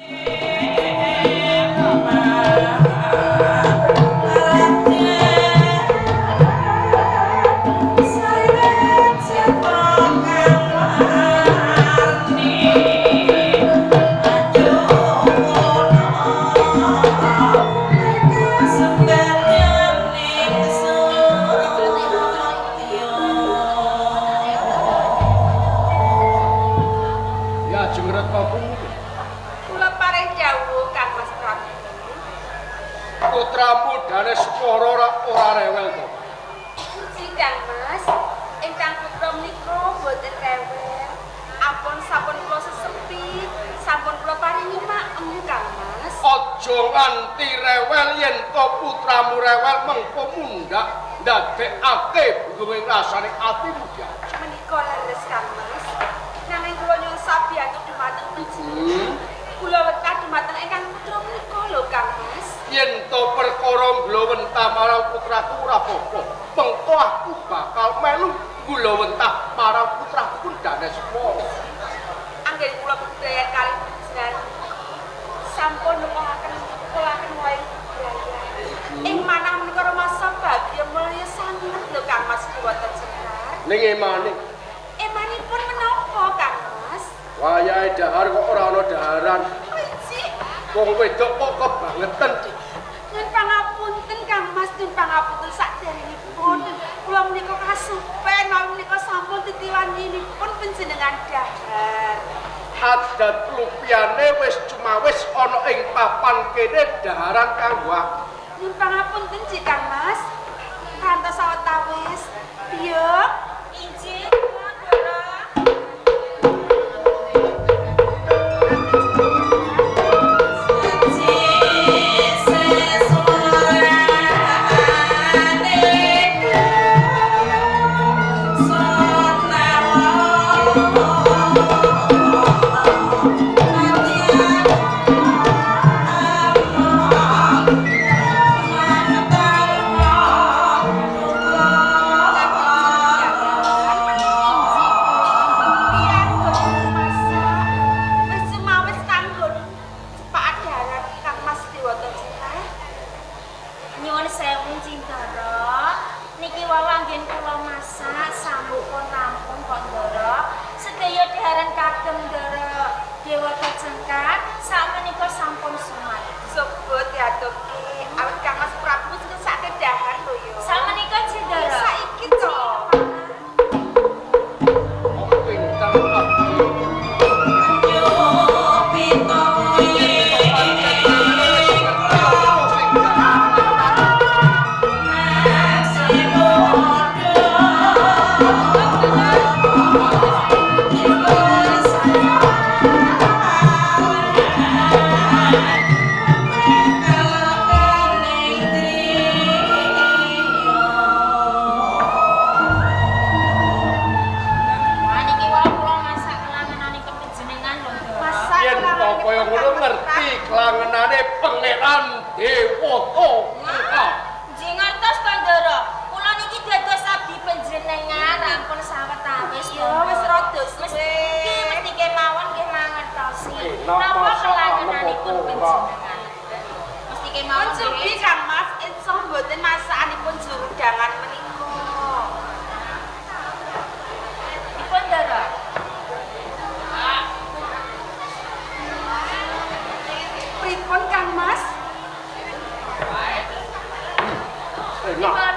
Ya ajeng Retno Pungki. Kula paring dawuh Kang Mas Prabu. Putramu Daneswara ora rewel to. Puji Kang Mas, ingkang putra menika boten rewel. Ampun sampun kula sesepi, sampun kula paringi maem Kang Mas. Aja nganti rewel yen to putramu rewel mengko mundhak ndadekake bingung rasane atimu ya. Menika leres Kang Mas. Nanging kula nyuwun sabiyantu dumateng panjenengan. Kula wetah dumateng ingkang putra menika lho Kang Mas. Yen to perkara nglowentah marang putraku ora apa-apa. Mengko aku bakal melu nglowentah marang putraku Daneswara. Anggen kula bebrayan kalih panjenengan sampun nepahaken kula wae bebrayan. Ing manah menika rumasa bagya mulya sanget lho Kang Mas Dewata Cengkar. Ning emane Emanipun menapa Kang Mas? Wayahe dahar kok ora ana daharan. Wiji, Wong wedok kok kebangetan. Nyuwun pangapunten Kang Mas, nyuwun pangapunten saderengipun. Kula menika kasupen mawi menika sampun titiwaninipun panjenengan dahar. Adat lupiane wis cumawis ana ing papan kene daharan kanggo aku. Nyuwun pangapunten Cik Kang Mas. Kantos sawetawis. Piye? Injih, Ndara. Wis cumawis kanggo cepak daharan Kang Mas Dewata Cengkar. Nyuwun sewu Cindara. Niki wau anggen kula masak sampun rampung kok Ndara. Sedaya daharan kagem Ndara Dewata Cengkar sakmenika sampun sumat. Sobot diaturke awit Kang Mas Prabu sing ngesake dahar lho ya. Sakmenika Cindara. Saiki to. Kok pinter kok. Wah niki wau kula masak kelangenanipun panjenengan lho Ndara. Masak Yen to kaya ngono ngerti klangenane Pangeran Dewata. Nggih ngertos to Ndara. Kula niki dados abdi panjenengan rampun sawetawis. Ya wis rada suwe. Mesti mesti kemawon nggih mangertosi. Enak Napa masakan kelangenanipun apa ora? panjenengan? Mesti kemawon Pun sugi nggih. Kang Mas, insya mboten masakanipun jurudangan menika. Dipun Ndara. Pripun Kang Mas? Enak. Dipun.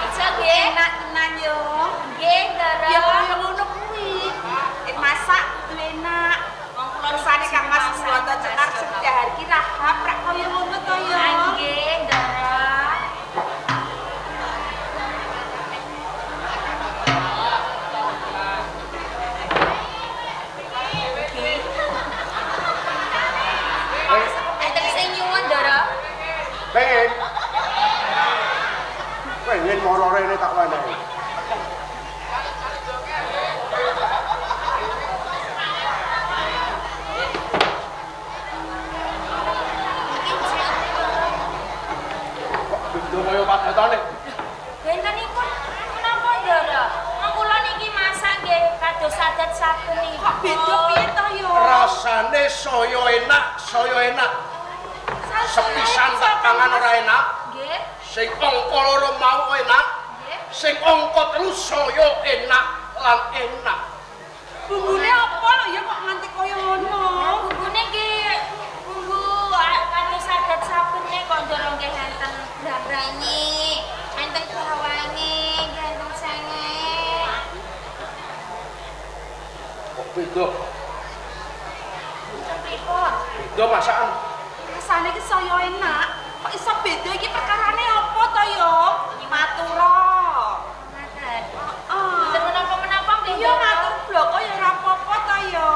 Iso nggih. Enak tenan yo. Nggih Ndara. Ya kaya ngono kuwi. Yen masak kudu enak. Wong kula Kersane niki Kang Mas masak Dewata Cengkar Mas. sedahar ki rahap rak kaya ngono to yo. Ah, nggih Ndara. Enten sing nyuwun Ndara. Pengen. Pengen moro rene tak wenehi. Kok beda kaya padatane? Bentenipun menapa Ndara? Wong kula niki masak nggih kados adat sabenipun. Kok beda piye to yo? Rasane Rasane saya enak, saya enak. Sepisan tak pangan ora enak. Nggih. Sing angka loro mau enak. Nggih. Sing angka telu saya enak lan enak. Bumbune apa lho ya kok nganti kaya ngono? Bumbune nggih bumbu kados adat sabene kok ndoro nggih enten brambrange, enten bawange, nggih enten senge. Kok beda? Pripun? Beda masakan. Rasane iki saya enak. Kok iso beda iki perkarane apa to ya? Matura. Ngaten. Heeh. Mboten menapa-menapa nggih. Iya matur bloko ya ora apa-apa to ya.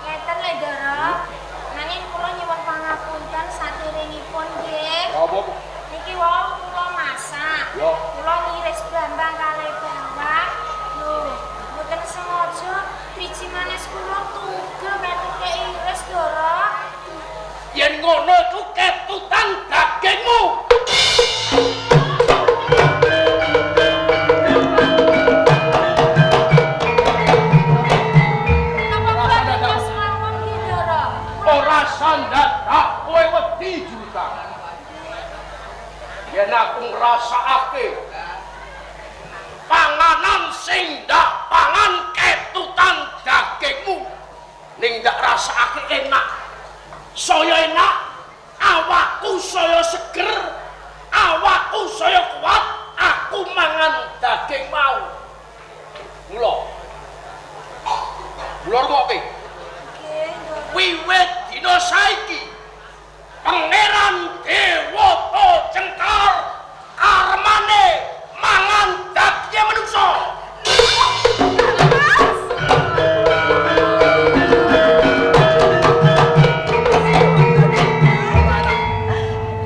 Ngeten lho Ndara. Nanging kula nyuwun pangapunten saderengipun nggih. Apa? Niki wau kula masak. Ya. Kula ngiris brambang kalih bawang. Lho, mboten sengaja driji manis kula tugel ketuke iris, Ndara. Yen ngono iku ketutan dagingmu. Napa kula terus mawon nggih, Ndara? Ora sandadak kowe wedi juta. Yen aku ngrasakake panganan sing ndak pangan ketutan dagingmu ning ndak rasakake enak. Saya enak, awakku saya seger, awakku saya kuat, aku mangan daging mau. Mula. Mula rungokke. Nggih, Ndara. Wiwit dina saiki Pangeran Dewata Cengkar karmane mangan daginge manungsa.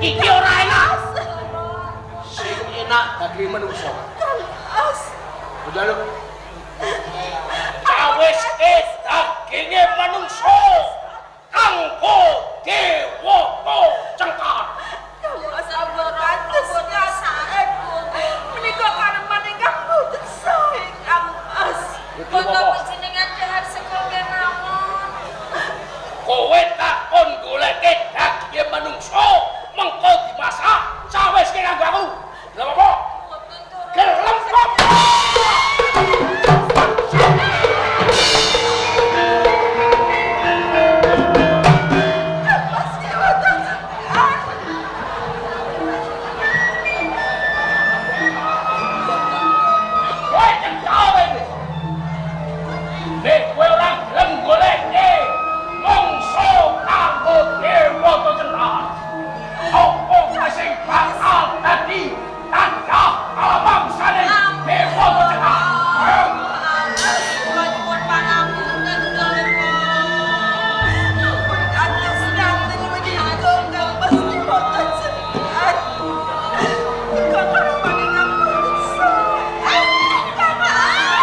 Iki ora enak. Sing enak daginge manungsa. As. Njaluk. Cawiske daginge manungsa kanggo Dewata Cengkar. Mas kados sae. Menika kareman ingkang boten sae Kang Mas. Boten jenengan dahar sekul kemawon. Kowe takon goleke daginge manungsa, mengko dimasak, cawiske kanggo aku. Lha apa? Boten, Ndara. Gelem kok. Mas ki boten segan. Kowe cekal iki. Nek kowe ora gelem goleke mangsa kanggo Dewata Cengkar, apa kowe sing bakal dadi tanda kalamangsane Dewata Cengkar? Ayo. Mas kula nyuwun pangapunten Ndara. Ampun kados ngaten menika Kang Mas ki boten segan. Menika kareman ingkang boten sae. Kang Mas.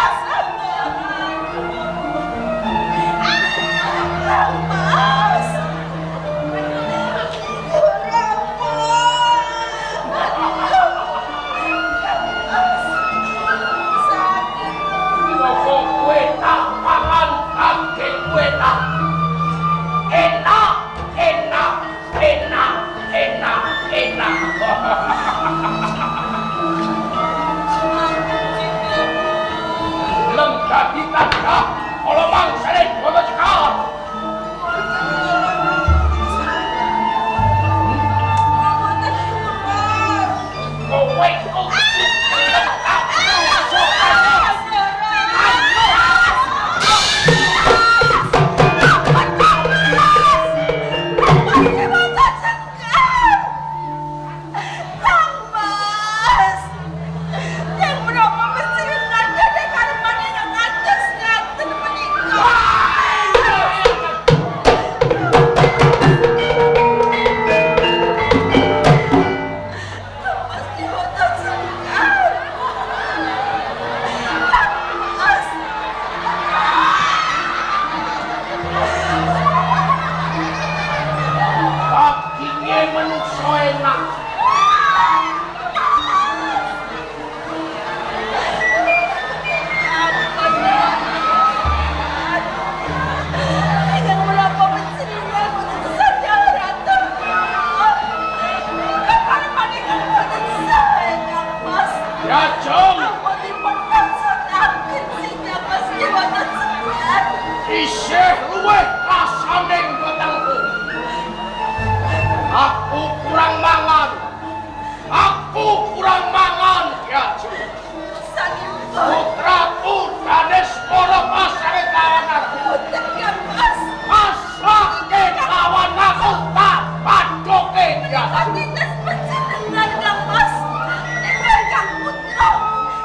Kang Mas. Moko kowe tak pangan daging kowe tak. Enak, enak, enak, enak, enak. Lem dadi tanda kala mangsane Dewata Cekar. Kowe kudu gelem tak rusukane. Luweh-luweh rasane wetengku. Aku kurang mangan. Aku kurang mangan, Ki Aji. Putraku Daneswara pasrahke kawan aku. Boten, Kang Mas. Pasrahke kawan aku tak padhoke, Ki Aji. Tites panjenengan, Kang Mas. Menika Kang Putra.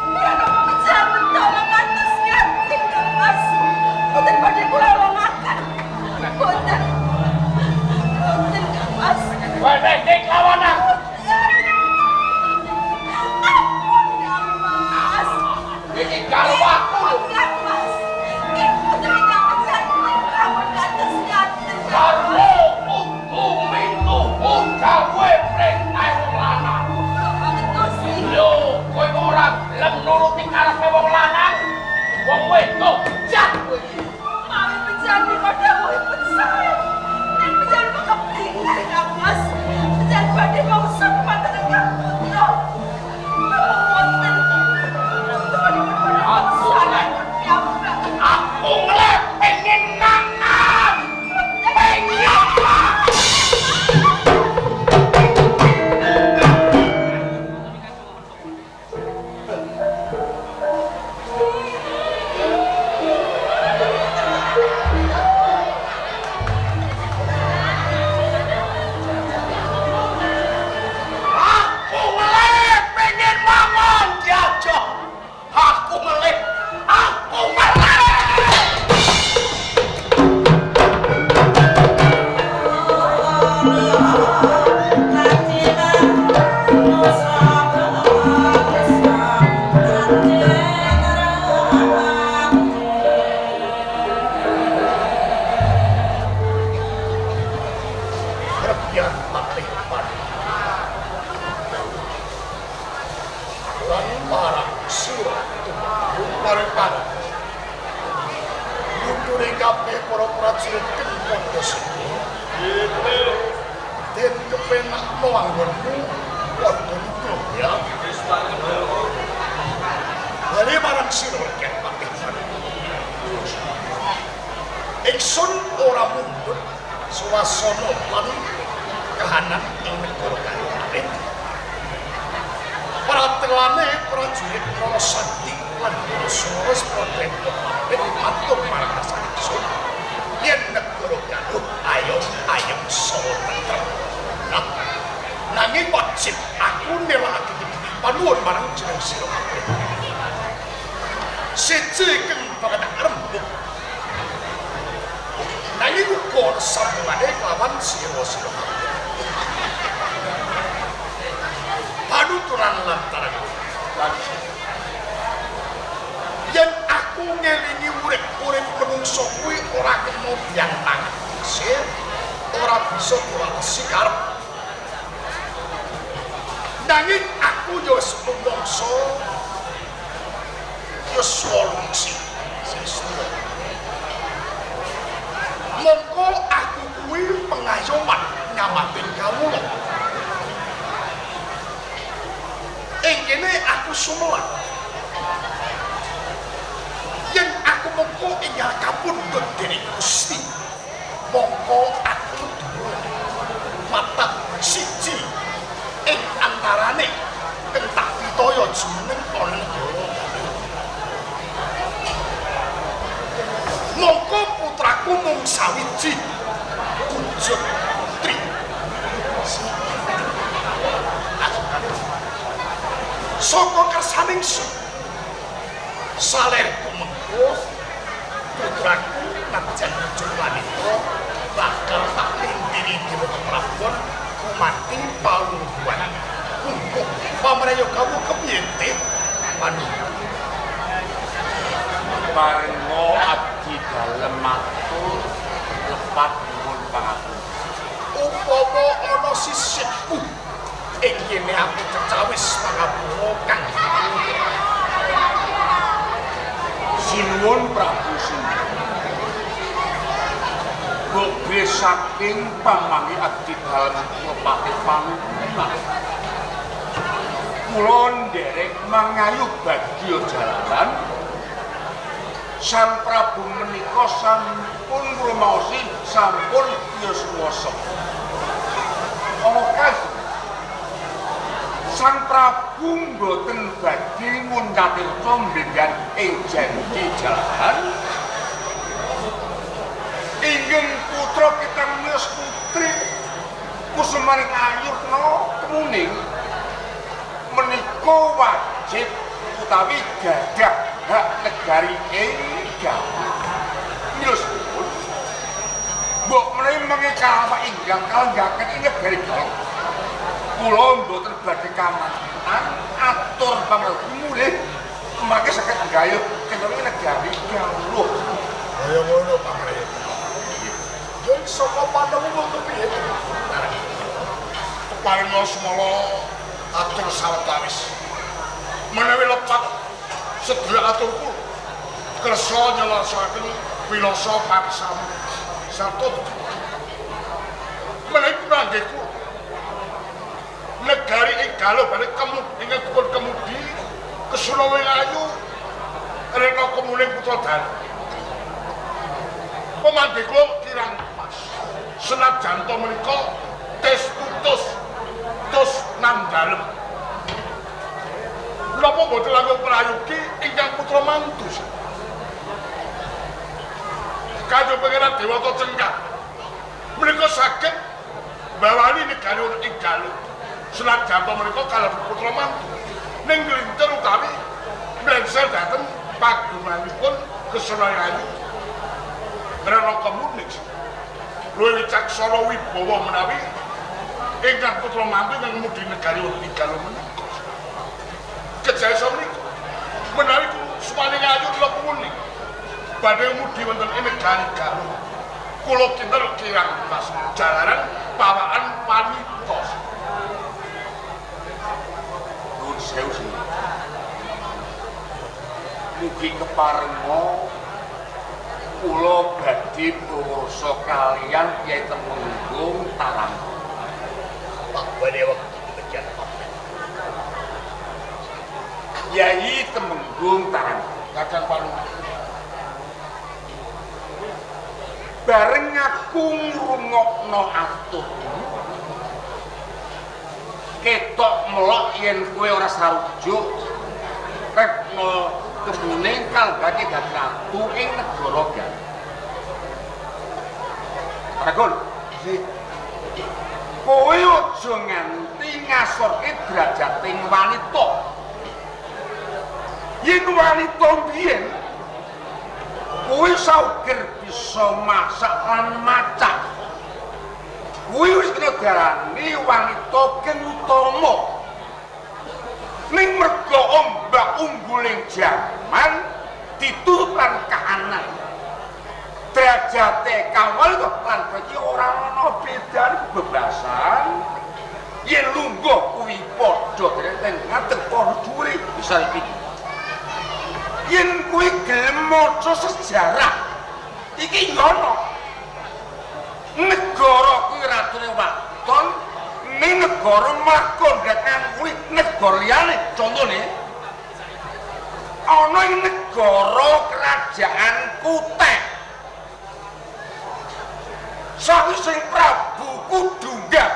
Kula napa mejahan mentala ngantos ngaten, Kang Mas. Boten badhe kula longaken. Boten. Boten, Kang Mas. Wenehke kawan aku. Ampun, Kang Mas. Iki garwaku lho. Kang Mas. Iki putra ingkang mejahan putra ngantos ngaten. Karo kudu mituhu gawe perintah wong lanang. Kula mangertosi. Lho, kowe ora gelem nuruti karepe wong lanang. Wong wedok jahat kowe iki. Mawi pejahan menika dawuhipun sae. Nek pejahan kok kepingin, Kang Mas. Pejahan badhe mangsa dhumateng Kang Putra. Napa wonten tumanipun badhe mangsa piyambak. Aku ngelih pengen mangan. Pengen mangan. Aku ngelih pengen mangan, Ki Ajo. Aku ngelih. Aku ngelih. Rebian patih padu lan marang sira tumenggung marang nuturi kabeh para prajurit kang padha sedya den kepenakno anggonmu padha nuduh ya. Bali marang sira Ken Patih Padu. Ingsun ora mundhut swasana lan kahanan ing negara Kalimantan. Pratelane prajurit Narasandi lan Narasura wis padha entuk pamit matur marang kersan ingsun yen negara Galuh ayom ayem saha tentrem. Nah, nanging wajib aku nelakake panuwun marang jeneng sira kabeh. Siji kang bakal rembug nanging uga ana sambungane kelawan sira-sira kabeh. Panuturan lantaran yen aku ngelingi urip-urip menungso kuwi ora kena biang tangan sir, ora bisa diwalesi karep. Nanging aku ya wis rumangsa yuswa lungsi sing tuwa. Mongko aku kuwi pengayoman nyamatin kawula. Ing kene aku sumelang. Yen aku mengko inggal kapundhut dening Gusti, mongko aku duwe mata siji ing antarane kang tak pitaya jumeneng ana negara Galuh. Mongko putraku mung sawiji Kunjung Putri. Saka kersaning ingsun salerku mengko putraku najan wujud wanita bakal tak lintiri dewa keprabon gumanti palungguhan. Mungko pamraya kamu kepiye teh panu? Parenga abdi dalem matur lepat nyuwun pangapunten. Upama ana sisihku ing kene aku cecawis pangapura kang Sinuwun Prabu Sindhu. Bogre saking pamangi abdi dalem lepate panuwunan. Kula nderek mangayu bagya jalaran Sang Prabu menika sampun sampun ngrumaosi sampun yuswa. Ana kae Sang Prabu mboten badhe nguncatirta mbenggan ing janji jalan. Inggih putra kita miyos putri kusumaning ayurna kemuning menika wajib utawi gadah hak negari ing Galuh. Miyos pun mbok menawi mengke kawak ingkang kalenggaken ing negari Galuh. Kula mboten badhe kamantan atur pangrabu mulih mangke saged nggayuh kenging negari Galuh. Kaya ngono Pangrayitna. Yen saka panemu kepiye? Keparenga semala atur sawetawis. Menawi lepat sedaya atur kula kersa nyelesaken wilasa paksamu sarta menawi panggih kula negari ing Galuh bali kemudi ingkang dipun kemudi Kesunawa Ayu Rena Kemuning putra dalu. Pemanggih kula kirang pas. Senajan to menika tes tutus tus nang dalem. Napa mboten langkung prayogi ingkang putra mantu? Kanjeng Pangeran Dewata Cengkar menika saged mbawani negari ing Galuh. Senajan to menika kalebu putra mantu ning nglintir utawi mlengser dhateng pagunganipun Kesunawa Ayu Rena Kemuning. Luwih wicaksana wibawa menawi ingkang putra mantu ingkang ngemudi negari wonten ing Galuh menika. Kejayasa menika menawi Kusumaning Ayu Rena Kemuning badhe ngemudi wonten ing negari Galuh. Kula kinten kirang pas jalaran pawaan wanita. Nuwun sewu sih. Mugi keparenga kula badhe pursa kaliyan Kyai Temenggung Tarangga. Pak wene wektu kejan pamit. Kyai Temenggung Tarangga. Kakang Paluh. Bareng aku ngrungokno aturmu ketok melok yen kowe ora sarujuk Retno Kemuning kalbake dadi ratu ing negara Galuh. Ragon, kowe aja nganti ngasorke derajating wanita. Yen wanita mbiyen kowe sauger bisa masak lan macak. Kuwi wis kena diarani wanita keng utama. Ning merga ombak ungguling jaman ditutup lan kahanan. Derajate kawal lan iki ora ana bedane bebasan. Yen lungguh kuwi padha dereng ngadeg padha dhuwure bisa iki. Yen kuwi gelem maca sejarah iki yono. Negara kuwi ratune wadon, ning negara malah kuwi negara liyane. Contone ana ing negara kerajaan Kutai. Sawise Prabu Kudungga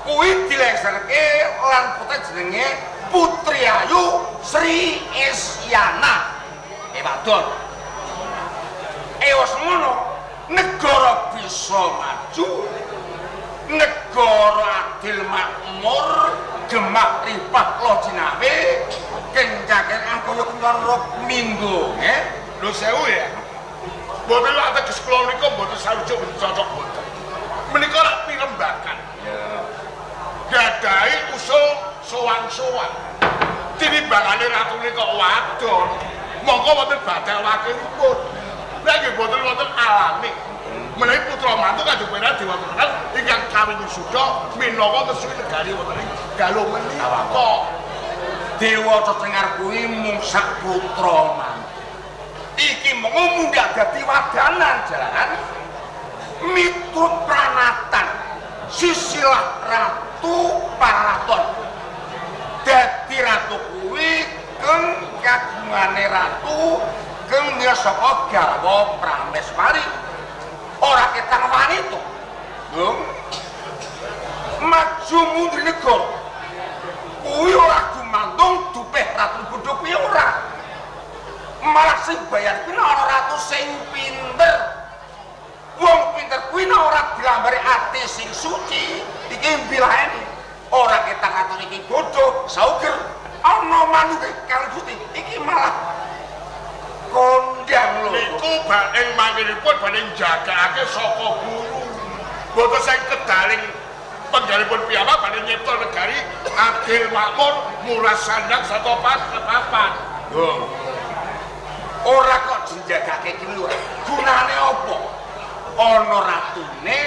kuwi dilengserke lan putra jenenge Putri Ayu Sri Isyana. Wadon. Wis ngono, negara bisa maju, negara adil makmur, gemah ripah lojinawe, kencaken angkaya kencara minggu, nggih. Lho sewu ya. Mboten lak teges kula menika mboten sarujuk mboten cocok mboten. Menika lak pirembakan. Gadahi usul sowan-sowan. Tinimbangane ratune kok wadon. Monggo wonten badal wakilipun. Lah nggih mboten wonten alane. Menawi putra mantu Kanjeng Pangeran Dewata ingkang kawin wisuda minangka kesuwi negari wonten ing Galuh menika. Dewa Cecengar kuwi mung sak putra mantu. Iki mung mundhak dadi wadanan jalaran miturut pranatan sisilah Ratu Paraton. Dadi ratu kuwi keng kagungane ratu keng miyos saka garwa Prameswari. Kuwi nek ora dilambari ati sing suci, iki mbilaheni. Ora ketang ratu iki bodoh, sauger. Ana manuke karo Gusti, iki malah kondang lho. Niku ing mangkenipun badhe njagakake saka guru. Boten sing kedaling penggalipun piyambak badhe nyipta negari adil makmur, murah sandang sarta papan. Lho. Ora kok dijagake iki lho. Gunane apa? Ana ratune,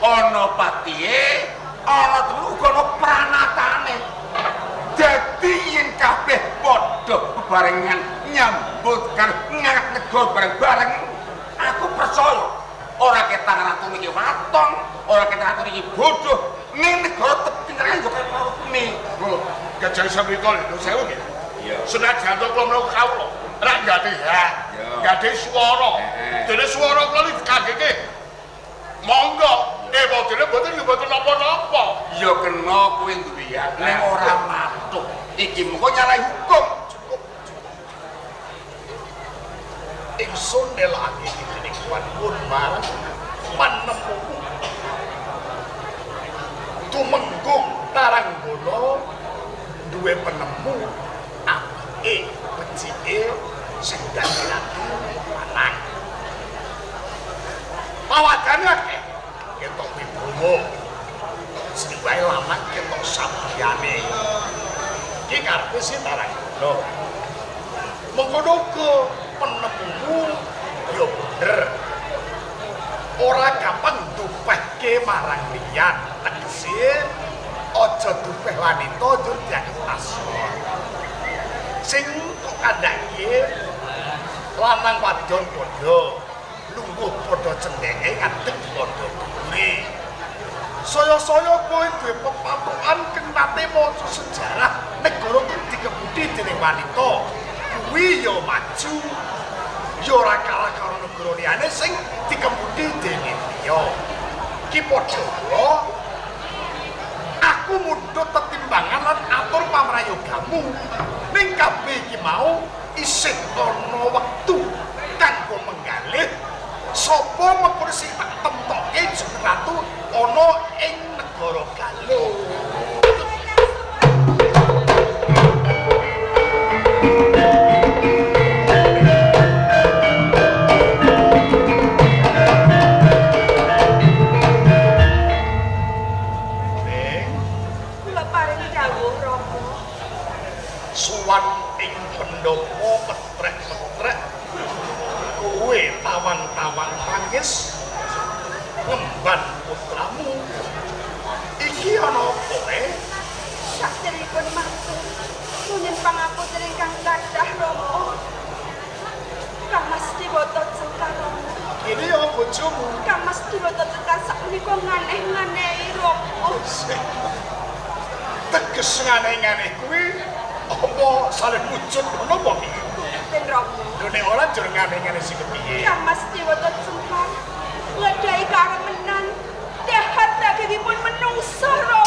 ana patihe, ana telu uga ana pranatane. Dadi yen kabeh padha bebarengan nyambut karo ngangkat negara bareng-bareng, aku percaya ora ketang ratu niki waton, ora ketang ratu niki bodoh, ning negara tepinteran yo karo kene. Lho, gajah samrika lho sewu nggih. Iya. Senajan to kula menawa kawula, rak gadhe hak, gadhe swara. Dene swara kula iki kageke. Monggo, ewadene mboten mboten napa-napa. Ya kena kowe duwe hak, ning ora matuk. Iki mengko nyalahi hukum. Cukup, cukup. Ingsun nelakake dening panuwun marang panemumu. Tumenggung Taranggana duwe penemu apike becike sing dadi ratu lanang. Pawadane akeh ketok wibawa. Sing wae lanang ketok sabiyane. Iki karepe si Taranggana. Mengkono uga penemumu ya bener. Ora gampang ndupehke marang liyan. Tegese aja dupeh wanita njur dianggep asor. Sing kok kandhake lanang wadon padha lungguh padha cendheke ngadeg padha dhuwure. Saya-saya kowe duwe pepatokan kang nate maca sejarah negara kang dikemudi dening wanita. Kuwi ya maju. Ya ora kalah karo negara liyane sing dikemudi dening liya. Ki padha kula aku mundhut tetimbangan lan atur pamrayogamu. Ning kabeh iki mau isih ana wektu kanggo menggalih sapa mekuru sing tak temtoke jeneng ratu ana ing negara Galuh. Ning Kula paring dawuh Rama. Suwan ing pendopo petrek-petrek kowe tawang-tawang tangis ngemban putramu. Iki ana apa Sakderipun matur nyuwun pangapunten ingkang kathah Rama. Kang Mas Dewata Cengkar Rama. Kene ya bojomu. Kang Mas Dewata Cengkar sakmenika nganeh-nganehi Rama. Teges nganeh-nganeh kuwi apa saleh wujud ngono apa piye? Mboten Rama. Lho nek ora njur nganeh-nganeh sing kepiye? Kang Mas Dewata Cengkar ngladahi karemenan dahar dagingipun menungsa Rama.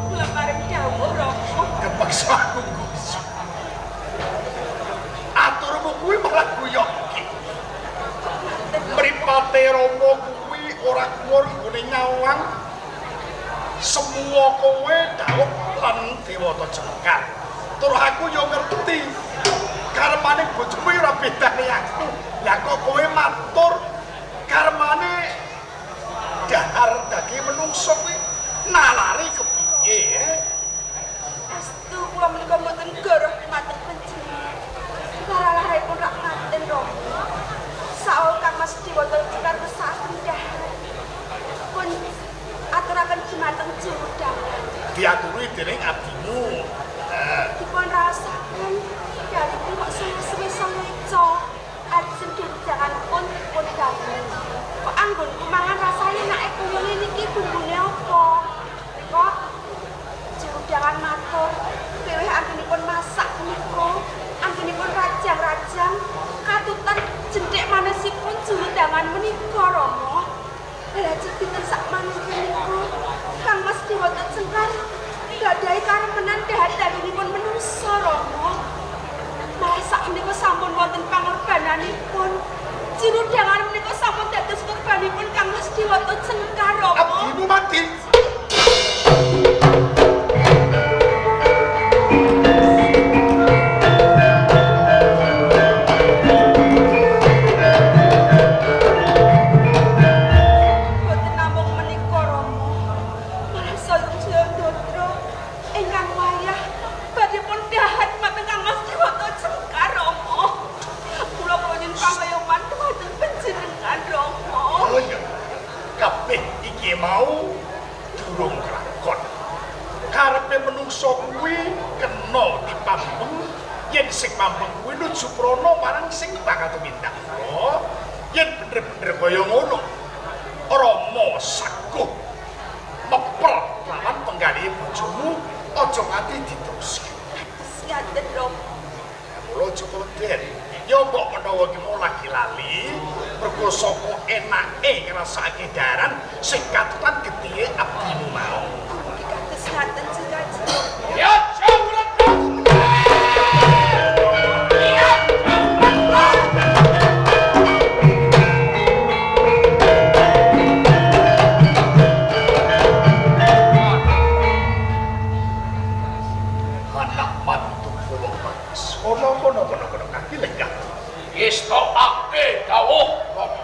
Kula paring dawuh Rama. Kepeksa aku guyu. Aturmu kuwi malah guyokke. Mripate Rama kuwi ora kuwur nggone nyawang. Semua kowe dawuh lan Dewata Cengkar. Tur aku yo ngerti. Karepane bojomu ora bedane aku. Lah kok kowe matur karmane dahar daging menungso kuwi nalari kepiye? Estu kula menika mboten goroh dhumateng panjenengan. Lara-laripun rak ngaten Rama. Saol Kang Mas Dewata Cengkar ngesakaken dahar. Pun aturaken jumateng jurudang. Diaturi dening abdimu. Dipun raosaken dalipun kok suwe-suwe saya ica. Ajeng dijangan pun pun dangu. Kok anggonku mangan rasane enake kaya ngene iki bumbune apa? Kok jurudangan matur, peweh anggenipun masak punika, anggenipun rajang-rajang katutan jendhek manesipun jurudangan menika Rama. Lajeng pinten sak manungsa niku? Iki mau durung kelakon. Karepe menungso kuwi kena dipambeng, yen sing mambeng kuwi nuju prana marang sing bakal tumindak. Oh, yen bener-bener kaya ngono, Rama saguh mepel lawan penggalih bojomu aja nganti diteruske. Ngaten Rama. Mula aja keden. Ya mbok menawa ki mau lagi lali, mergo saka enake ngrasakake daran sing katutan getihe abdimu mau. Mugi kados ngaten Kanjeng. Ya jawret. Ya jawret. Anak mantu kula bagus. Ana kono kono kono kaki lenggah. Ngestokake dawuh Rama.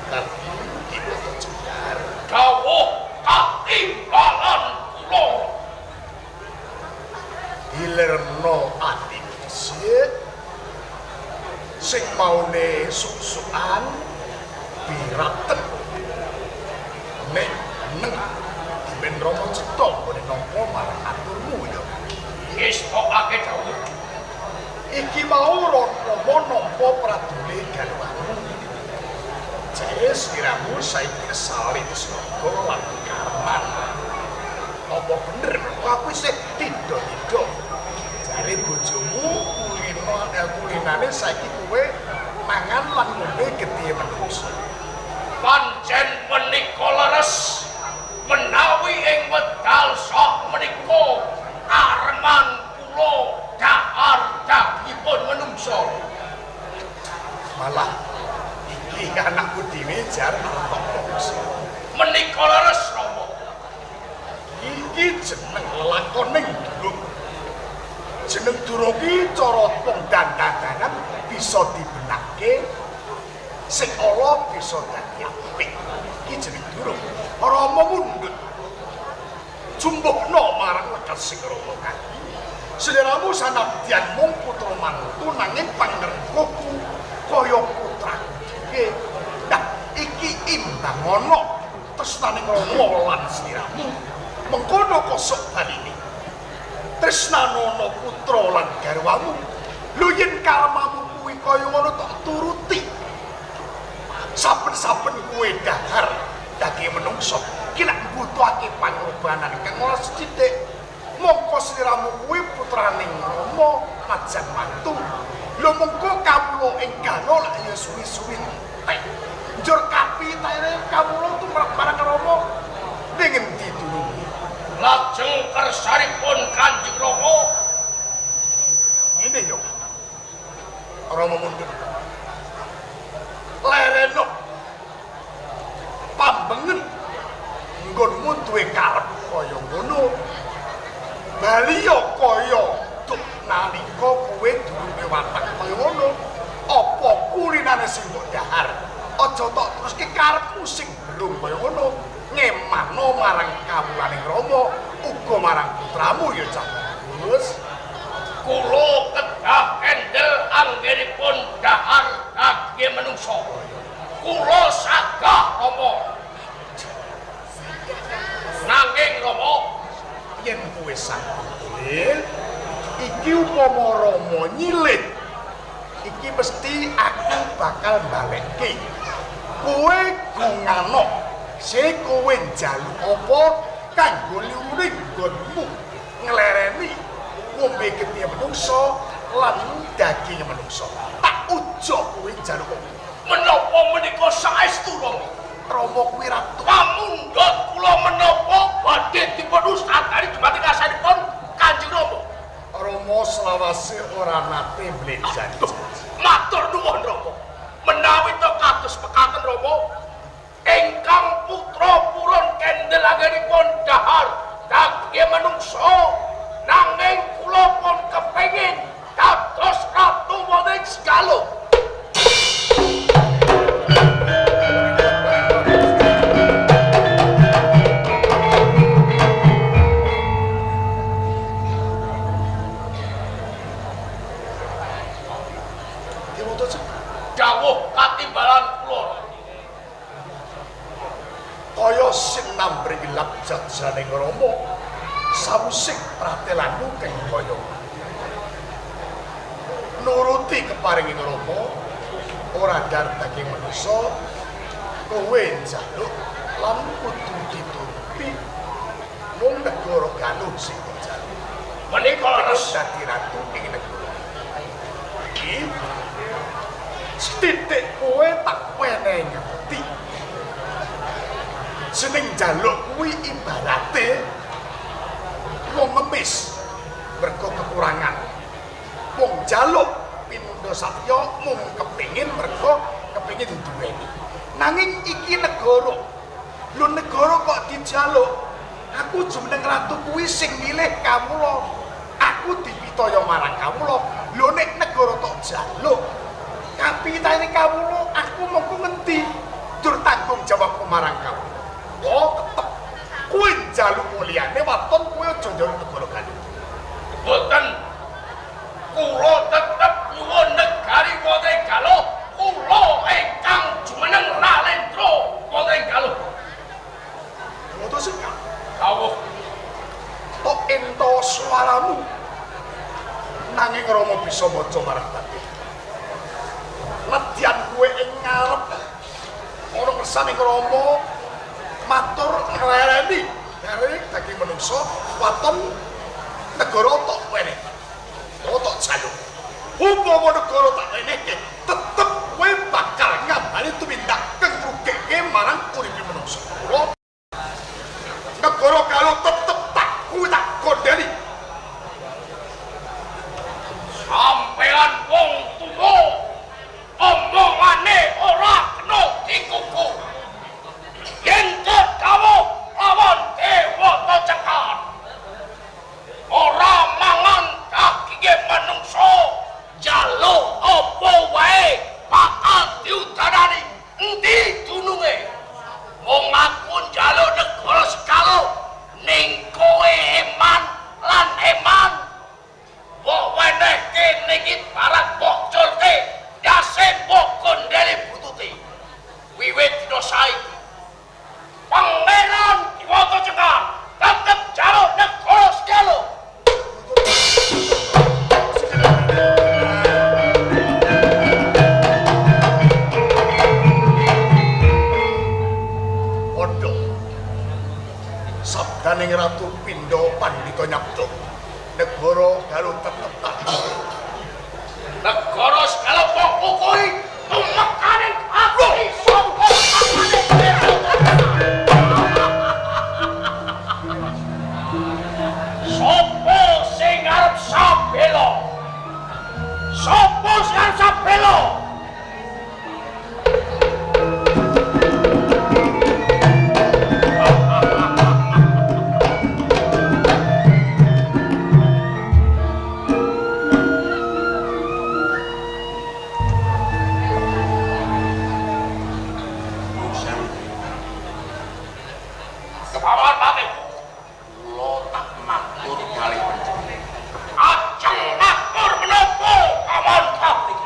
Kaki Dewata Cengkar. Dawuh katimbalan kula. Dilerno atimu dhisik. Sing maune suk-sukan biraten. Nek neng dimen Rama cetha nggone nampa marang aturmu ya. Ngestokake dawuh. Iki mau Rama nampa pradule garwamu. Jare sliramu saiki salin sraga lan karman. Apa bener aku isih tido-tido. Jare bojomu kulino kulinane saiki kowe mangan lan ngombe getihe menungso. Pancen menika leres menawi ing wedal sok menika kareman kula dahar dagingipun menungso. Malah iki anakku dhewe jar arep menungso. Menika leres Rama. Iki jeneng lelakoning durung. Jeneng durung ki cara wong dandanan bisa dibenake sing ala bisa dadi apik. Iki jeneng durung. Rama mundhut. Jumbuhna marang lekas sing Rama kaki. Sliramu sanadyan mung putra mantu nanging pangrengkuhku kaya putraku dhewe. Nah, iki imbang ana tresnaning Rama lan sliramu. Mengkono kosok baline. Tresnanono putra lan garwamu. Lho yen karmamu kuwi kaya ngono tok turuti. Saben-saben kowe dahar daging menungso, ki nek mbutuhake pangorbanan kang ora sithik. Mongko sliramu kuwi putraning Rama najan mantu. Lho mengko kawula ing Galo lak ya suwi-suwi entek. Njur kapitaene kawula tumrap marang Rama ning endi durunge? Lajeng kersanipun Kanjeng Rama ngene ya. Rama mundur. Lereno pambengen nggonmu duwe karep kaya ngono. Bali ya kaya duk nalika kowe durunge watak kaya ngono. Apa kulinane sing mbok dahar? Aja tok teruske karepmu sing belum kaya ngono. Ngemano marang kawulaning Rama uga marang putramu ya Cak Bagus. Kula kedah kendel anggenipun dahar daging menungso. Kula sagah Rama. Nanging Rama yen kowe sanggup iki upama Rama nyilih iki mesti aku bakal balekke. Kowe gungano se kowe njaluk apa kanggo lirune nggonmu nglereni ngombe getihe menungso lan daging menungso. Tak ujo kowe njaluk apa. Menapa menika saestu Rama? Rama kuwi ratu. Pamundhut kula menapa badhe dipun usadani dumateng asanipun Kanjeng Rama. Rama selawase ora nate mlenjani. Matur nuwun Rama. Menawi to kados pekaten Rama, ingkang putra purun kendel anggenipun dahar daging menungso, nanging kula pun kepengin dados ratu wonten Galuh. Dewata Cengkar. Dawuh katimbalan kula. Kaya sing nambri gelap jajane Rama sawusing pratelanmu keng kaya nuruti keparinging Rama ora dar daging manusa kowe njaluk lan kudu dituruti mung negara Galuh sing njaluk Menika leres dadi ratu ing negara iki. Sithik kowe tak wenehi ngerti seneng njaluk kuwi ibarate wong ngemis mergo kekurangan, wong njaluk pinunda satya mung kepengin mergo kepengin duweni. Nanging iki negara lho, negara kok dijaluk. Aku jumeneng ratu kuwi sing milih kawula, aku dipitaya marang kawula. Lho nek negara tok jaluk kapitane kawula, aku mengko ngendi dur tanggung jawabku marang kawula. Oh tetep kowe njaluk liyane waton kowe aja njaluk negara Galuh. Mboten, kula tetep nyuwun negari wonten Galuh, kula ingkang jumeneng Ralendra wonten Galuh. Dewata Cengkar, Dawuh tok ento suaramu nanging Rama bisa maca marang batin. Nedyan kowe ing ngarep ana kersane Rama matur nglereni dari daging manungsa waton negara tok weneh tok jaluk. Upama negara tak wenehke tetep kowe bakal ngambani tumindak kang ngrugeke marang uripe manungsa. Kula negara Galuh tetep tak kuwi tak gondeli. Sampean wong tuwa omongane ora kena dikuku. Yen dawuh lawan Dewata Cengkar ora mangan daginge manungsa, njaluk apa wae bakal diudanani. Endi dununge? Wong aku njaluk negara Segaluh ning kowe eman lan eman mbok wenehke ning barang mbok culke ndase mbok gondeli bututi. Wiwit dina saiki Pangeran Dewata Cengkar tetep njaluk negara Segaluh. Padha sabdaning Ratu Pindha Pandhita nyabda negara Galuh tetep tak negara Segaluh mbok kukuhi tumekaning aku sapa makane Sopo sing arep sabela? Sopo sing arep sabela? Kepawan patih. Kula tak matur kalih panjenengan. Ajeng matur menapa paman patih?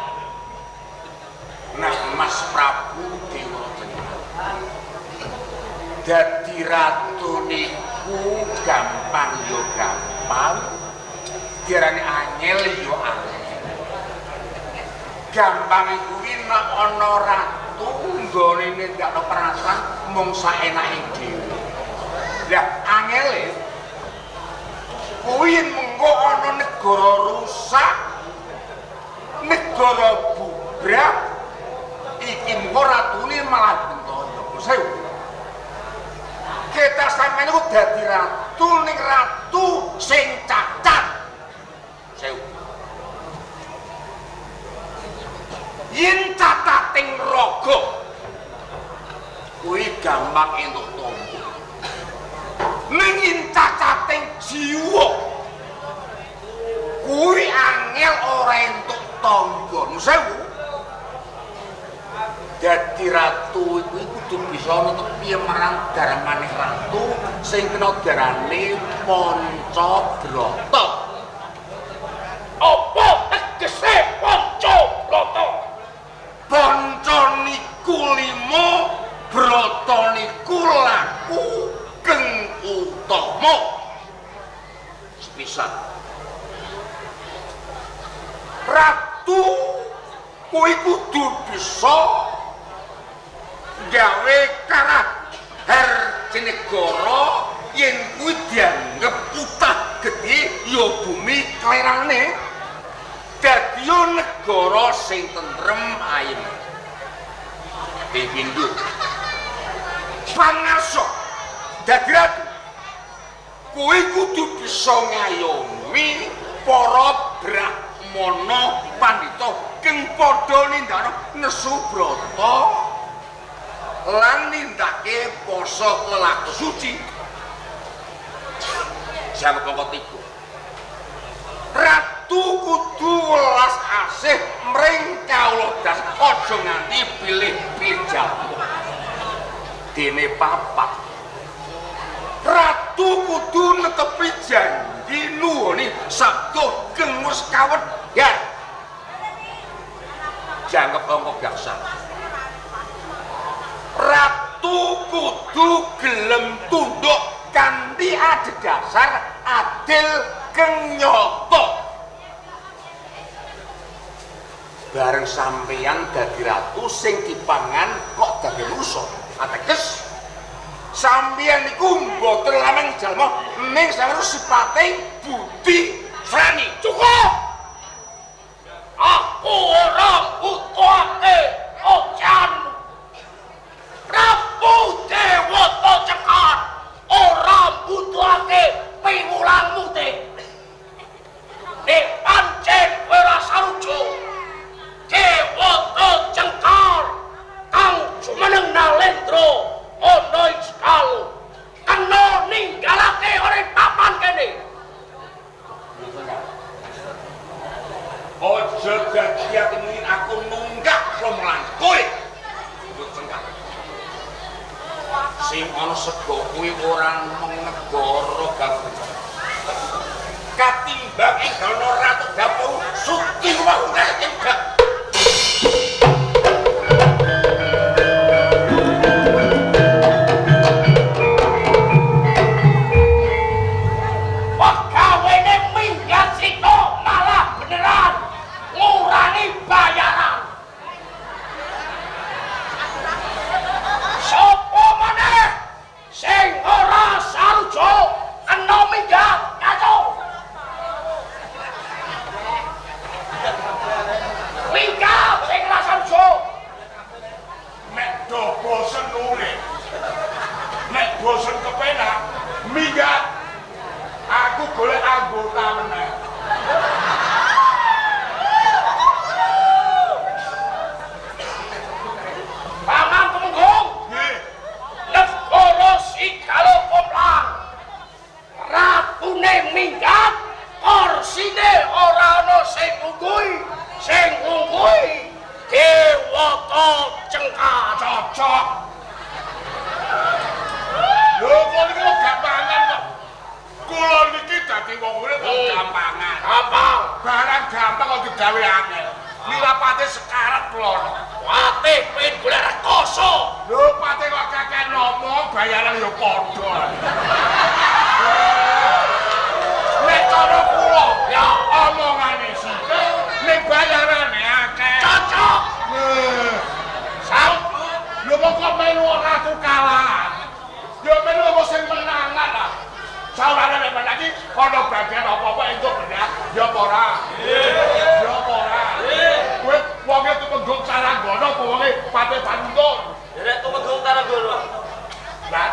Nah Mas Prabu Dewa Cengkar dadi ratu niku gampang yo gampang, diarani angel yo angel. Gampang kuwi nek ana ratu nggone nindakno perasaan mung saenake dhewe. Lah angele kuwi mengko ana negara rusak, negara bubrah, iki mengko ratune malah bentaya. Sewu. Kita sampeyan niku dadi ratu ning ratu sing cacat. Sewu. Yen cacating raga kuwi gampang entuk tombo. Ning yen cacating jiwa kuwi angel ora entuk tangga. Sewu. Dadi ratu kuwi kudu bisa netepi marang darmane ratu sing kena darane Pancabrata. Apa tegese Pancabrata? Kuwi kudu bisa gawe karah harjanegara yen kuwi dianggep utah gedhe ya bumi klerane. Dadi negara sing tentrem ayem. Ping pindho. Pangarsa dadi ratu. Kuwi kudu bisa ngayomi para brahmana pandhita kang padha nindakno nesu brata lan nindakake poso lelaku suci. Jangkep angka 3. Ratu kudu welas asih mring kawula das aja nganti pilih-pilih jalma. Dene papat. Ratu kudu netepi janji nuwuni sabda kang wis kawedhar. Jangkep angka gangsal. Ratu kudu gelem tunduk kanthi adhedhasar adil kang nyata. Bareng sampeyan dadi ratu sing dipangan kok dadi manusa. Ateges sampeyan niku mboten lameng jalma ning sampeyan sipate budi srani. Cukup. Aku ora butuhake oceanmu. Prabu Dewata Cekar ora butuhake piwulangmu te. Nek pancen kowe ora sarujuk, Dewata Cengkar kang jumeneng Nalendra ana ing Sekalu kena ninggalake ora papan kene. Aja dadi ati aku nunggak romelan kowe. Sing ana sega kuwi ora mung negara gabung. Katimbang ing dalem ratu dapur suci wong enggak. Pegawene minggat sito malah beneran ngurangi bayaran. Sopo maneh sing ora sarujuk kena minggat kacau. Minggat sing ora sarujuk. Nek do bosen urip. Nek bosen kepenak, minggat. Aku golek anggota meneh. Paman Tumenggung, Nggih. Negara Sigalo Komplang. Ratune minggat, korsine ora ana sing ngungguhi, sing ngungguhi Dewata Cengkar. Cocok. Lho kok niku gampangan kok. Kula niki dadi wong urip kok gampangan. Gampang. Barang gampang kok digawe angel. Nilapate sekarat kula. Wate pengen golek rekoso. Lho pate kok kakean ngomong bayaran ya padha. Nek cara kula Ya. omongane sithik, nek bayarane akeh. Cocok. Sam, lho kok melu ora aku kalah. Ya melu wong sing menangan lah. Saurane nek menang iki ana bagian apa-apa entuk benar, ya apa ora? Ya apa ora? Kowe wonge Tumenggung Taranggono apa wonge Patih Panuntun? Derek Tumenggung Taranggono. Lah,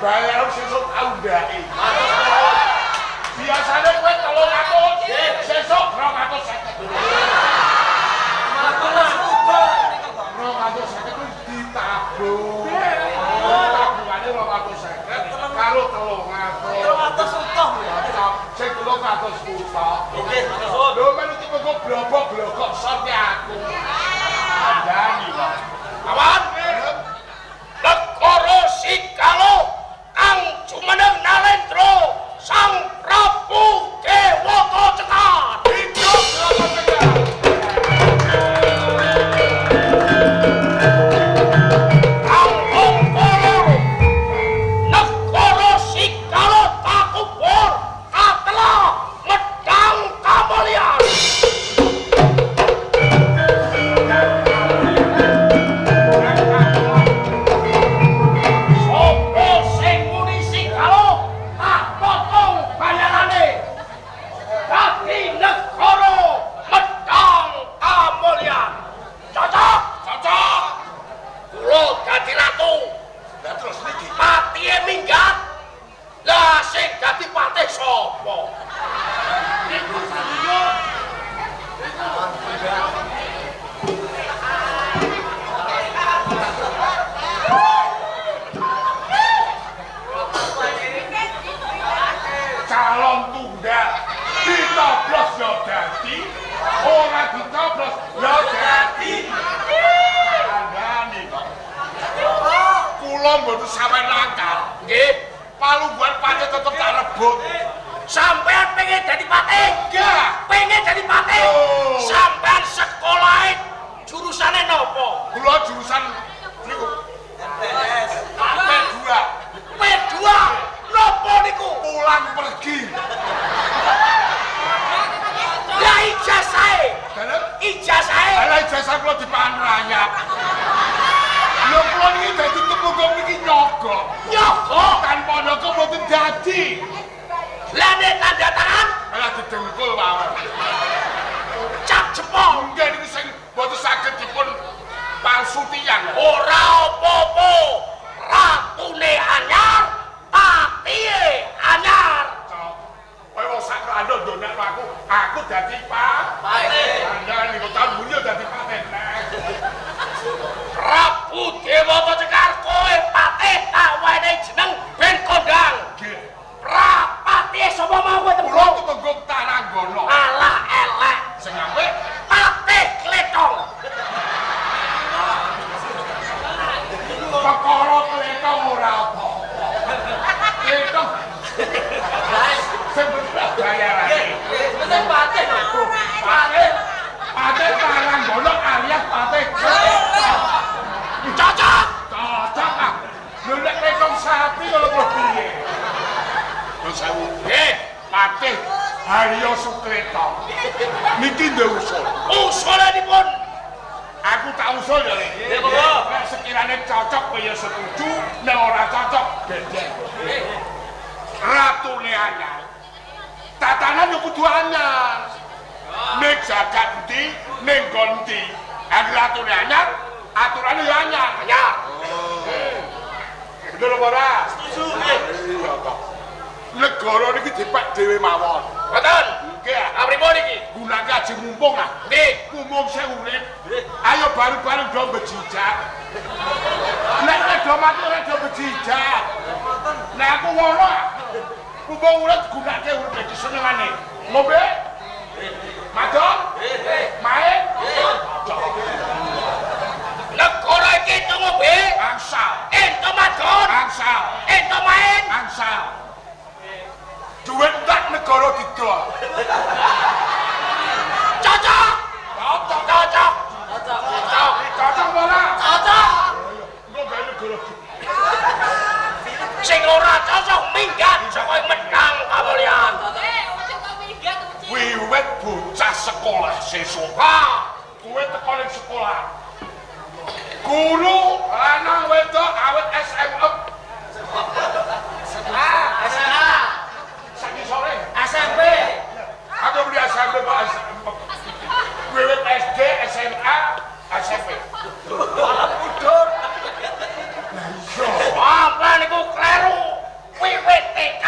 bayaran sesuk tak undhaki. Biasane kowe 300, sesuk 250. Malah kula uga niku kok. 250 kuwi ditabung. Tabungane 250 karo 300. 300 utuh ya. Sing 300 juta. Nggih, nuwun. Lho melu Tumenggung blobok blogok sorte aku. Kandhani kok. Awan. Negara Sigalo kang jumeneng Nalendra Sang Prabu Dewata Cekar. Hidup Dewata Cekar. Kang angka loro. Negara Sigalo takubur katela medang kamulyan. Palungguhan patih tetep tak rebut. Sampean pengen dadi patih? Enggak. Pengen dadi patih? Oh. Sampean sekolahe jurusane napa? Kula jurusan niku P2. P2. Napa niku? Pulang pergi. Lah ijazahe. Dalem Ijazahe. Lah ijazah kula dipangan rayap. Lho kula niki dadi tumunggung niki nyogok. Nyogok. Tanpa nyogok mboten dadi. Lah nek tanda tangan Malah didengkul mawon. Cap jempol. Nggih niku sing mboten saged dipun palsu tiyang. Ora apa-apa. Ratune anyar, patihe anyar. Kowe wong sak rando ndonakno aku, aku dadi patih. Andal niku tahun mburi dadi patih. Prabu Dewata Cekar kowe patih tak wenehi jeneng ben kondang. Nggih. Prapati sapa mau kowe Kula tembung? tumenggung Taranggana. Alah elek. Sing apik Patih kletong. Perkara kletong ora apa-apa. Kletong sing bener bayarane. Mesti patih lho. Patih. Patih Taranggana alias patih kletong. Cocok. Cocok ah. Lho nek kletong sapi ngono kok piye? Lho sewu. Nggih. Patih Haryo Sukreto. Niki ndek usul. Usulanipun Aku tak usul ya. Lek. Nggih, monggo. Nek sekirane cocok kowe ya setuju, nek ora cocok gedhe. Ratune anyar. Tatanan yo kudu anyar. Ning jagat endi, ning nggon endi. Angger ratune anyar, aturane yo anyar. Anyar. Bener apa ora? Setuju nggih. Iya kok. Negara niki dipek dhewe mawon. Mboten. Nggih. Pripun iki? Gunake aja mumpung ah. Nggih. Mumpung sing urip. Ayo bareng-bareng do bejijak. Nek nek do mati ora do bejijak. Nek aku ngono ah. Mumpung urip gunake urip iki senengane. Ngombe? Madon? Main? Negara iki entuk ngombe, Angsal. Entuk madon, Angsal. Entuk main. Angsal. Duit tak negara didol. Cocok. Cocok. Cocok. Cocok. Cocok. Cocok ora? Cocok. Engko gawe negara. Sing ora cocok minggat saka Medang Kamulyan. Wiwit bocah sekolah sesuk. Ha, Kowe teko ning sekolah. Guru lanang wedok awit SMA SMA, saiki sore. SMP. Aku beli SMP kok SMP. Wiwit SD, SMA, SMP. Malah mundur. Apa niku kleru? Wiwit TK,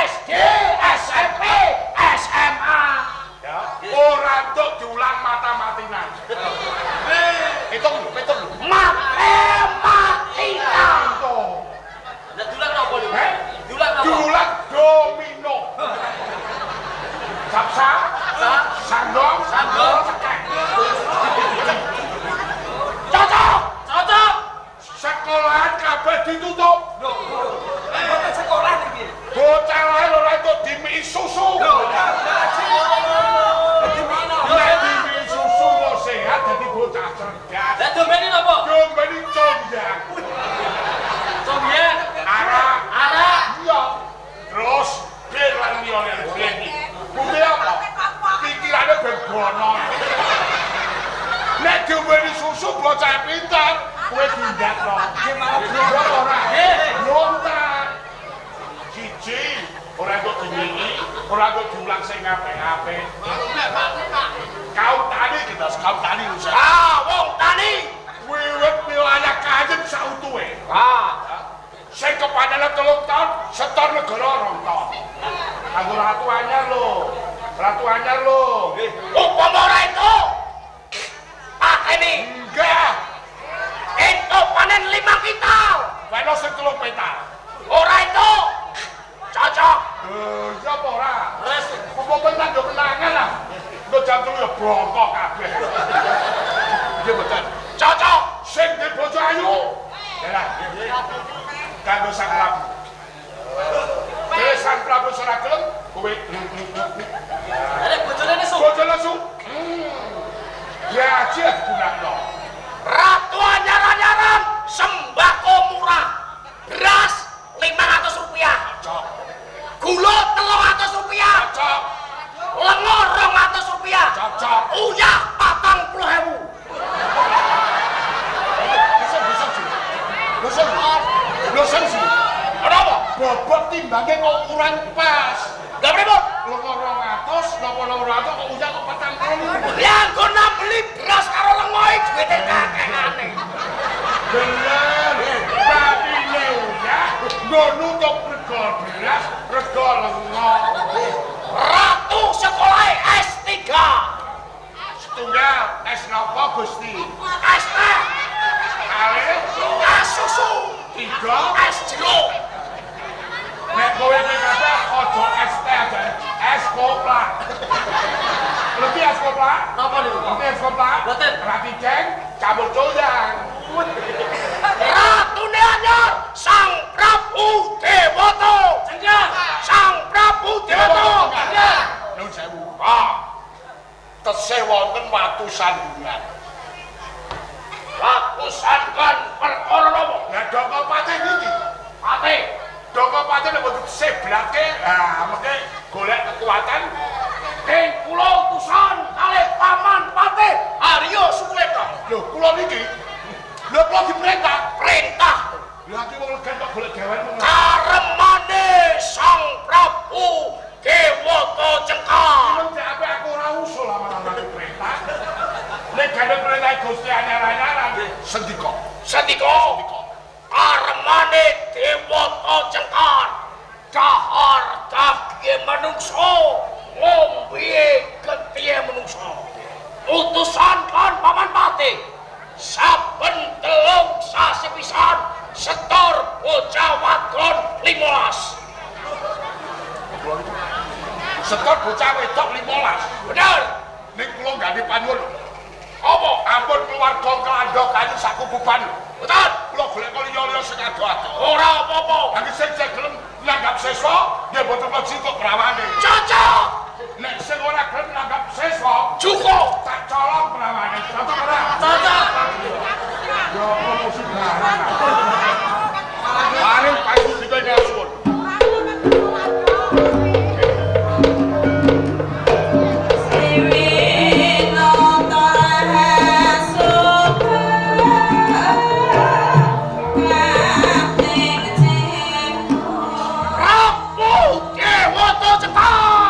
SD, SMP, SMA. Ya, ora entuk diulang mata-matinan. Hitung lho, hitung lho. Matematika. Hitung. Lah diulang napa niku? Heh? Diulang napa? Diulang domino. Sapsa, sandong, Sandong. cekek. Cocok. Cocok. Sekolahan kabeh ditutup. Lho, mboten sekolah niki. Bocah lain ora entuk dimiki susu. Lho, Nek dimiki susu kok sehat dadi bocah cerdas. Lah dombene napa? Dombene conjang. Congyang. Arak. Arak. Iya. Terus bir lan liyane iki. Bukti apa? Pikirane ben bono. Nek diombeni susu bocah pinter, kowe dindakno. Nggih malah Iya ora? Nggih. Lontar. Siji, ora entuk dinyiki, ora entuk diulang sing apik-apik. Kaum tani kita, kaum tani rusak. Ah, wong tani. Wiwit wilayah Kayen sautuhe. Ah, Sing kepanene 3 tahun, setor negara 2 tahun. Kanggo ratu anyar lho. Ratu anyar lho. Upama ora entuk pateni. Enggak. Entuk panen 5 kintal. Weno sing 3 petal. Ora entuk. Cocok. Lho, iya apa ora? Res. Mumpung menang yo menangan lah. Engko jam 3 ya bongkok kabeh. Nggih mboten. Cocok. Sing duwe bojo ayu. Ya lah. Kanggo sang Prabu. manungsa ra gelem, kowe. Nek bojone nesu. Bojone nesu. Ya aja digunakno. Ratu anyar-anyaran sembako murah. Beras 500 rupiah. Cocok. Gula 300 rupiah. Cocok. Lenga 200 rupiah. Cocok. Uyah 40.000. Lesen sih. Kenapa? Bobot timbange kok kurang pas. Lah pripun? Lenga 200, napa 200 kok uyah kok 40. Lah nggo beli beras karo lenga iki duwite kakekane. Bener. Patine uyah nggo nutup rega beras, rega lenga. Ratu sekolahe S3. Setunggal es napa Gusti? Es teh, Kalih, es susu, tiga, es jeruk. Nek kowe kabeh aja es teh aja es koplak. Ngerti es koplak? Napa niku? Ngerti es koplak? Mboten. Rati ceng campur goyang. Ratune anyar Sang Prabu Dewata. Cengkar. Sang Prabu Dewata. Nuwun sewu. Ah. Tesih wonten watu sandungan. Watu sandungan perkara napa? Lah Doko Patih niki. Patih. Doko Patih nek mboten seblake, ah mengke golek kekuatan Ing kula utusan kalih Paman Patih Arya Sukleta. Lho, kula niki. Lho kula diperintah. Perintah. Lha iki wong legen kok golek gawean wong. Karemane Sang Prabu Dewata Cengkar. Wong jek apik aku ora usul lama-lama diperintah. Nek gane perintah Gusti anyar-anyaran, sendika. Sendika. Karemane Dewata Cengkar. Dahar daging manungsa, ngombe getihe manungsa. Utusan kon Paman Patih. Saben 3 sasi pisan setor bocah wadon 15. Setor bocah wedok 15. Bener. Ning kula nggane panuwun. Apa? Ampun keluarga kelandha kayu sakububan. Betul. Kula golek liya-liya sing ado-ado. Ora apa-apa. Nanging sing gelem nanggap seswa, nggih boten kula jikuk prawane. Cocok. Nek sing ora gelem nanggap seswa, Cukup. tak colong prawane. Cocok ora? Cocok. Ya promosi barang. Paring pangundika ingkang suwun. Prabu Dewata Cengkar.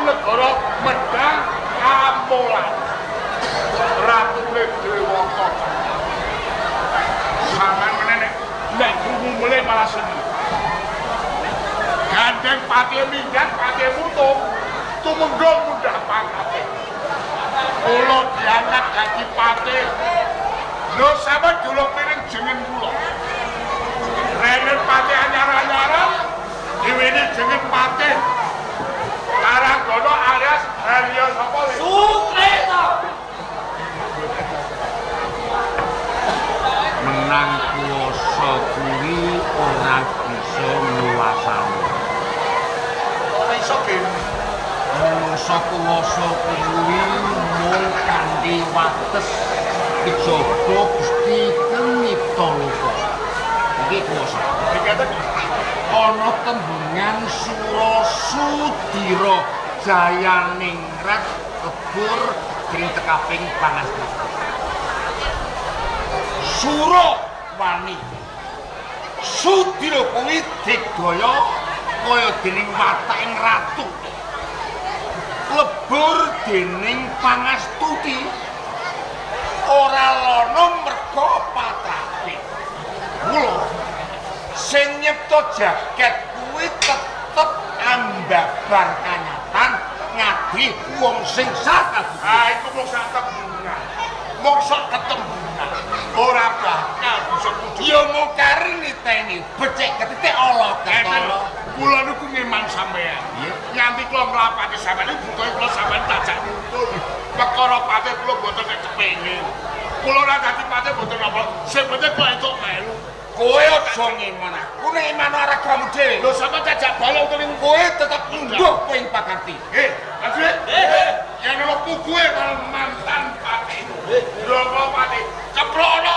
negara Medang Kamolan. Ratune Dewata. Sampeyan meneh nek krungu mulih malah seneng. Gandeng patih minggat, patih mutung, tumenggung mundhak pangkate. Kula diangkat dadi patih. Lho sampeyan julung piring jengen kula. Renen patih anyar-anyaran, diweni jeneng patih. Karanggono alias Haryo sapa le? Sutresna. Menang kuwasa kuwi ora bisa nguwasani. Ora iso ben. Manungsa kuwasa kuwi mung kanthi wates kejaba Gusti Kemipta Loka. Iki kuwasa. Ana tembungan Sura Sudira Jayaningrat lebur dening tekaping pangastuti. Sura wani. Sudira kuwi digdaya kaya dening wataking ratu. Lebur dening pangastuti ora lana merga patrape. Mula sing nyipta jagat kuwi tetep ambabar kanyatan ngadi wong sing sak. Ah iku mung sak tembungan. Mung sak ketembungan. Ora bakal bisa kudu. Ya mung kari niteni becik ketitik ala ketara. Kula niku ngeman sampean. Nganti kula nglapati sampean niku butuhe kula sampean tajak nuntun. Perkara patih kula mboten nek kepengin. Kula ora dadi patih mboten apa. Sing penting kula entuk melu. Kowe aja ngeman aku nek iman ragamu dhewe. Lho sampean tajak balung to ning kowe tetep ngunduh kowe ing pakarti. Prajurit. Yen ana puguhe karo mantan patih. Ndonga patih. Ceplokno